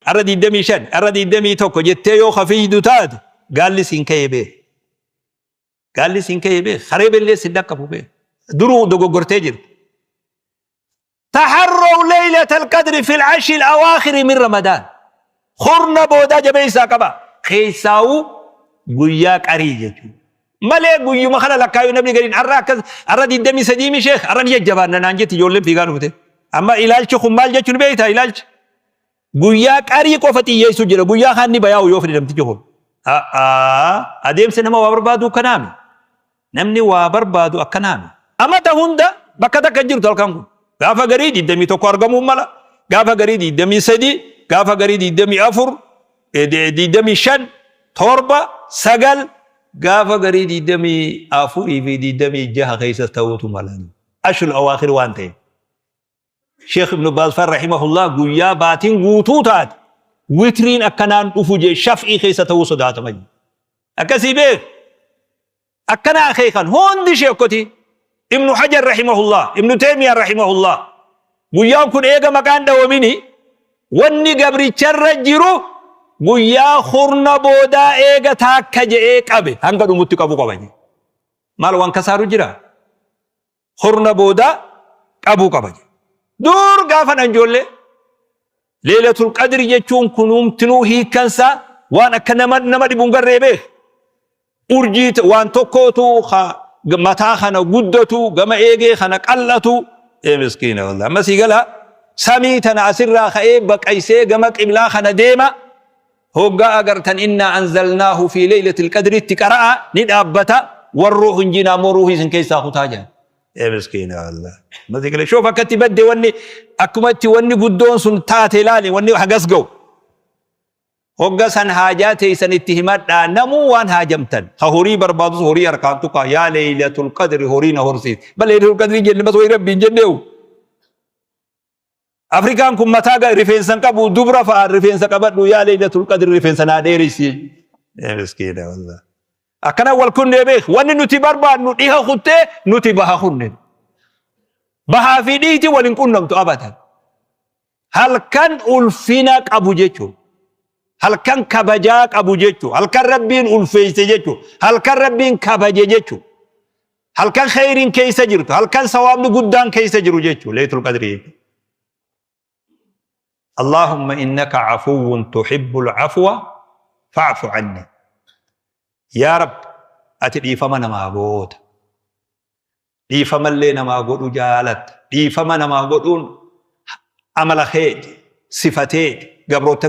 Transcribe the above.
Arra 25, arra 21 jettee yoo kafiidu taate gaalli siin ka'ee beek. Gaalli siin ka'ee beek. Haree bellee sin dhaqqabu beek. Duruu dogoggortee jirti. Taharraw laylatal qadri fil ashil awaakhiri min Ramadaan. Kurna boodaa jabeessaa qaba. Keessaawuu guyyaa qarii jechuudha. Malee guyyuma kana lakkaayuu namni gariin har'a akkas har'a 23 mi sheekh har'a ni jajjabaanna naan jetti ijoolleen fiigaa dhufte. Amma ilaalchi kun maal jechuun beektaa ilaalchi? Guyyaa qarii qofa xiyyeessu jira guyyaa kaan ni bayaa'u yoo fedhe namtichi kun. Adeemsa nama waa barbaadu akkanaami. Namni waa barbaadu akkanaami. Amata hunda bakka takka hin jirtu halkan kun. Gaafa garii 21 argamuu mala. Gaafa garii 23, gaafa garii 24, 25, 7, 9, gaafa garii 24 fi 26 keessa ta'uutu mala. Ashul awaakhir waan ta'eef. Sheekh Ibnu Baaz faan rahimahullah guyyaa baatiin guutuu taate witriin akkanaan dhufu jee shaf'ii keessa ta'uu sodaatama jee. Akkasii beek. Akkana akeekan hundi sheekotii. Ibnu Hajar rahimahullah, Ibnu Teemiyaa rahimahullah. Guyyaan kun eega maqaan dhawamini wanni gabricharra jiru guyyaa kurna boodaa eega taakka je'ee qabe hanga dhumutti qabu qaba jee. Maal waan kasaaru jira? Kurna boodaa qabuu qaba jedhe. Dur gaafa nan ijoollee Leelatul Qadri jechuun kunuumtinuu hiikkansaa waan akka nama nama dhibu hin garree beek. Urjii waan tokkootu mataa kana guddatu gama eegee kana qal'atu ee miskiina wallah amma sii gala samii tana asirraa ka'ee baqaysee gama qiblaa kana deema Hoggaa agartan innaa anzalnaahu fii leeylatil qadritti qara'a ni dhaabbata warruuhu hin jiina ammoo ruuhii isin keessaa kutaa jedhan. Ee miskiina wallah. Mati galee shoof akkatti badde wanni akkuma itti wanni guddoon sun taate ilaali wanni hagas ga'u. Hogga san haajaa teessan itti himadhaa namuu waan haajamtan. Ha horii barbaadus horii harkaan tuqaa yaa leeylatul qadri horii na horsiis. Bal leeylatul qadri jenne bas wayi rabbiin jenneewu. Afrikaan kun mataa rifeensa hin qabu dubra fa'a rifeensa qabadhu yaa leeylatul qadri rifeensa naa dheeressi. Ee miskiina wallah. Akkana wal kunnee beek wanni nuti barbaadnu dhiha kuttee nuti baha kunne. Bahaa fi dhiiti wal hin qunnamtu abadan. Halkan ulfina qabu jechuun. Halkan kabajaa qabu jechuun. Halkan rabbiin ulfeesse jechuun. Halkan rabbiin kabaje jechuun. Halkan kheyriin keessa jirtu, halkan sawaabni guddaan keessa jiru jechuudha. Leeylatul Qadrii jechuudha. Allahumma innaka afuwwun tuhibbul afwa fa'fu anni. Yaa Rabbi, ati dhiifama namaa goota. Dhiifamallee namaa godhu jaalatta. Dhiifama namaa godhuun amala keeti, sifateeti, gabroottan